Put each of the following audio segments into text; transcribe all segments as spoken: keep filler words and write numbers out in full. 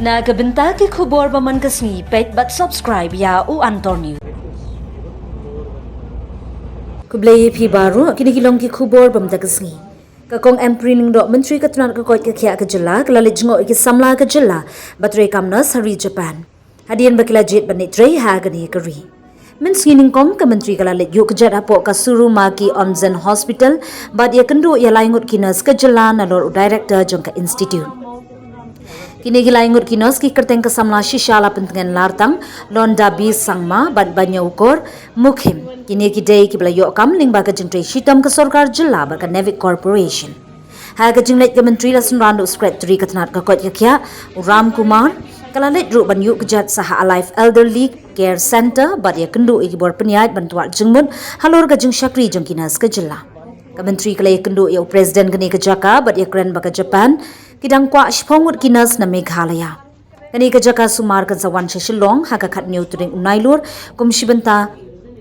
Na ka bynta ki khubor ba man ka sngi, peit bad subscribe ïa u Antor News. Khublei ïa phi baroh, kine ki long ki khubor ba man ka sngi. Ka Kong Ampareen Lyngdoh, Myntri ka tnad ka koit ka khiah ka jylla, ka la leit jngoh ïa ki samla ka jylla ba trei kam nurse ha ri Japan, hadien ba ki la jied ban leit trei ha kane ka ri. Mynsngi nyngkong, ka Myntri ka la leit ïuh kjat hapoh ka Surumaki Onsen Hospital bad ïakynduh ïa lai ngut ki nurse ka jylla nalor u Director jong ka institute. Kine ki lai ngut ki nurse ki kyrteng ka samla shisha la pyntngen lartang Londabi Sangma bad Banyokor Mukhim. Kine ki dei kiba la ïoh kam lyngba ka jingtrei shitom ka sorkar jylla bad ka NAVIC Corporation. Ha ka jingleit ka Myntri la synran da u Secretary ka tnad ka koit ka khiah, u Ram Kumar, ka la leit ruh ban ïuh kjat sa ha Alive Elderly Care Centre bad ïakynduh ïa ki bor pynïaid ban twad jingmut halor ka jingshakri jong ki nurse ka jylla. Ka Myntri ka la ïakynduh ïa u President kane ka jaka bad ïakren ba ka Japan ki dang kwah shiphew ngut ki nurse na Meghalaya. Kane ka jaka sumar kan sa wan sha Shillong ha ka khathynñiew tarik u Nailur kum shi bynta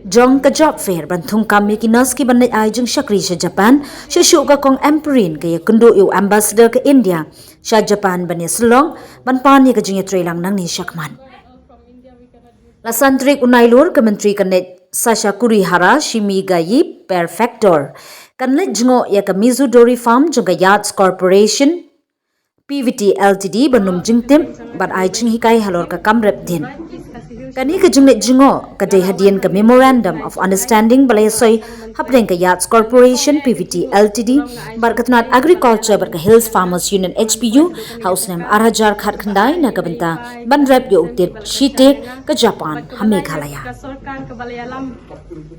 jong ka job fair ban thung kam ïa ki nurse kiban leit ai jingshakri sha Japan. Shuh shuh ka Kong Ampareen ka ïakynduh ïa u Ambassador ka India sha Japan ban ïasyllok ban pan ïa ka jingïatreilang nangne shakhmat. La san tarik u Nailur ka Myntri kan leit Sasha Kurihara, Shimigayi Prefecture. Kan leit jngoh ïa ka Mizudori Farm jong ka Yards Corporation, P V T Limited, ban ym jingtip bad ai jinghikai halor ka kam rep dien. Kane ka jingleit jngoh ka dei hadien ka Memorandum of Understanding ba la ïasoi hapdeng ka Yards Corporation, P V T Limited, bad ka tnad Agriculture bad ka Hills Farmers Union, H P U, ha u snem ar hajar khatkhyndai na ka bynta ban rep ïa u tit shitek ka Japan ha Meghalaya. Ka sorkar kaba la ïalam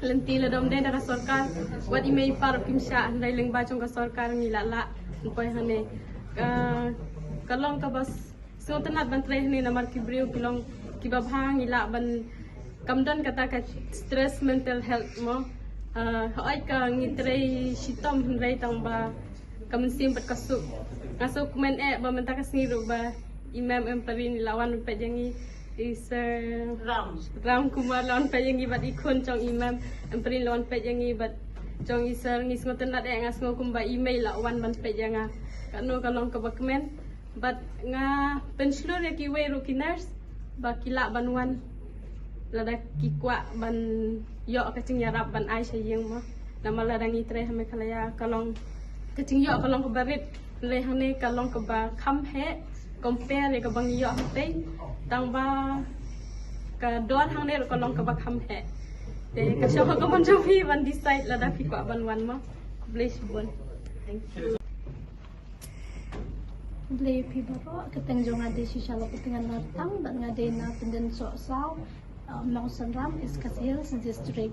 lynti la dom dei da ka sorkar, wat i mei i pa ruh kim shah, hynrei lyngba jong ka sorkar ngi la lah ban poi hangne. Ka, ka long kaba sngewtynnat ban trei hangne namar ki briew ki long kiba bha, ngi lah ban, kam don kata ka stress, mental health mo. Ah, hooid ka ngi trei shitom hynrei tang ba ka mynsiem bad ka suk. Nga sngewkmen eh ba mynta ka sngi ruh ba i Ma'am Ampareen i la wan peit ïa ngi, i Sir Ram, Ram Kumar la wan peit ïa ngi bad i khun jong i Ma'am Ampareen la wan peit ïa ngi bad jong i Sir. Ngi sngewtynnat eh, nga sngew kumba i mei la wan ban peit ïa nga. Kano ka long kaba kmen. Bad nga pynshlur ïa kiwei ruh ki nurse ba ki lah ban wan lada ki kwah ban ïoh ka jingïarap ban ai sha ïing mo. Namar lada ngi trei ha Meghalaya ka long ka jingïoh ka long kaba rit, hynrei hangne ka long kaba kham heh compare ïa kaba ngi ïoh hangtei, tang ba ka dor hangne ruh ka long kaba kham heh. Te ka shong ha ka mon jong phi ban decide lada phi kwah ban wan mo. Khublei shibun. Thank you. Khublei phi baroh, ka kyrteng jong nga dei Shisha Lapatngan Lartang bad nga dei na Pyndengsohsaw, uh, Mawsynram, East Khasi Hills District.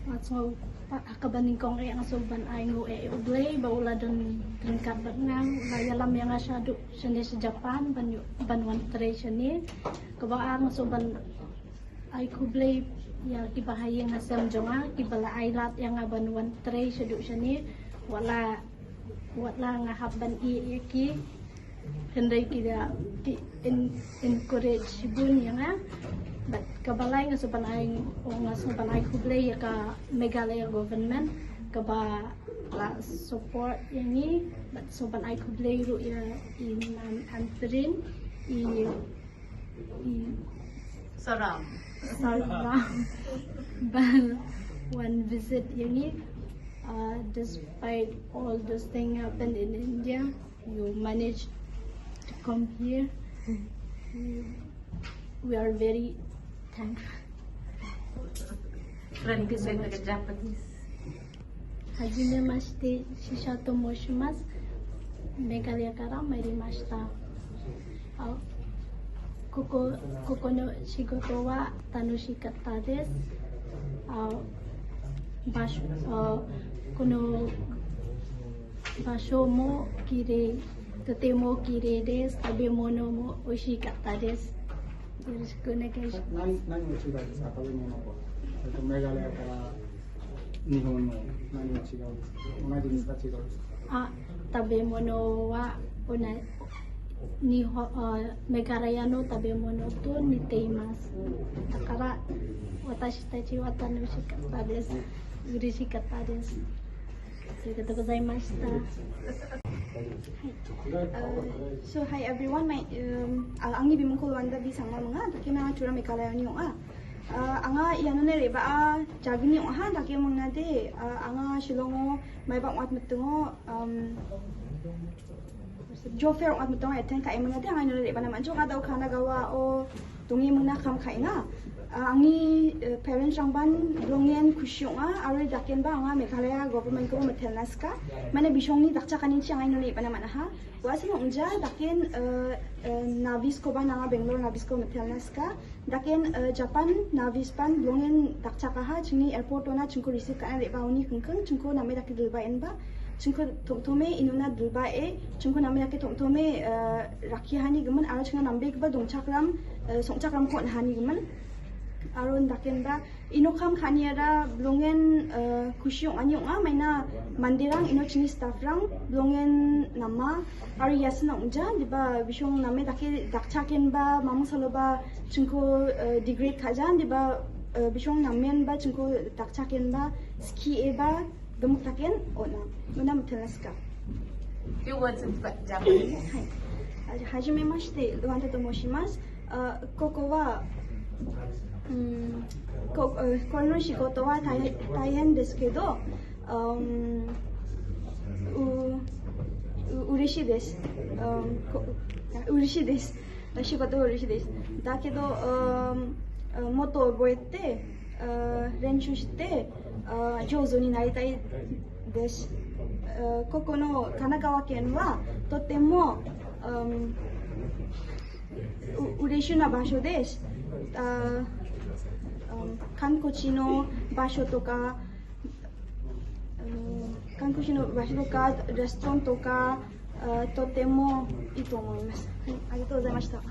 Nga sngew pat ha kaba nyngkong eh nga sngew ban ai nguh eh ïa U Blei ba u la don ryngkat bad nga, u la ïalam ïa nga shaduh shane sha Japan ban ïoh, ban wan trei shane. Kaba ar nga sngew ban ai khublei ïa kiba ha ïing ha sem jong nga kiba la ai lad ïa nga ban wan trei shaduh shane. Wat la, wat la nga hap ban ïeh ïa ki, hynrei ki da, ki en-, encourage shibun ïa nga. Bad kaba lai nga sngew ban ai, nga sngew ban ai khublei ïa ka Meghalaya government kaba la support ïa ngi. Bad sngew ban ai khublei ruh ïa i Ma'am Ampareen, i i Sir Ram. Sir Ram ba wan visit ïa ngi. Uh, despite all those things happen in India, you managed to come here. We, we are very thankful. Friend, please, like the Japanese. Hajime mashite, Shisha to moshimasu. Meghalaya kara mairi mashita. Ah, koko, koko no shigoto wa tanoshi katta desu. Ah, basho, ah, kono basho mo kirei, totemo kirei desu. Tabemono mo oishii katta desu. Yoroshiku onegaishimasu. Nan, nan no chigai desu ka, tabemono ko? Meghalaya kara Nihon no nani ga chigau desu? Onna jinis ga chigau desu? Ah, tabemono wa ona, Nihon, ah, Meghalaya no tabemono to niteimasu. Dakara, watashi tachi wa tanoshikatta desu. Ureshikatta desu. Arigatou gozaimashita. Uh, so hi everyone, my um, ang angi bimungkul Wanda B Sangma manga, dake ma nga tura Meghalaya ni onga. Uh, anga iano ne reba a jagni onga, dake manga de uh, anga Shillong o, Maibang wat metungo, um, Job Fair wat metungo, attend ka emanga de anga iano ne reba na manjo ka dau kana gawa o tungi muna kam ka inga. Uh, angi uh, parents rang ban blongen kusyong a, ari daken ba anga Meghalaya government ko metel naska. Mana bisong ni dakcha kani chi anga iano ne reba na mana ha. Wasi nong ja daken uh, uh, Navis ko ba nanga Bangalore Navis ko metel naska. Daken uh, Japan Navis pan blongen dakcha ka ha chini airport ona chingko receive ka na reba uni kengkeng chingko name dake dilba en ba. Chingko tongtome inuna dilba e chingko name dake tongtome uh, rakhi hani gemen aro chinga nambe ba dong chakram uh, song chakram ko hani gemen. Aro daken ba ino kam khani ada blongen uh, kusyong ani onga maina mandirang ino chini staff rang blongen nama ari yas na ungja diba bisong name dake dakcha ken ba mamang salo ba chingko uh, degrade khajan diba uh, bisong namen ba chingko dakcha ken ba ski e ba gemuk taken ona muna metel naska. Few words in Japanese. Hajime mashite, Wanda to moshimasu. Uh, koko wa, um, ko, uh, kono shigoto wa taihen desu kedo, um, u, u, ureshii desu. Um, ko, ureshii desu. Shigoto wa ureshii desu. Dakedo, um, uh, moto oboete, uh, renshu shite, uh, jouzu ni naritai desu. Uh, koko no Kanagawa ken wa totemo um, ureshii na basho desu. Uh, um, kankochi no basho to ka, um, kankochi no basho to ka, restaurant to ka, uh, totemo ii to omoimasu. Arigatou gozaimashita.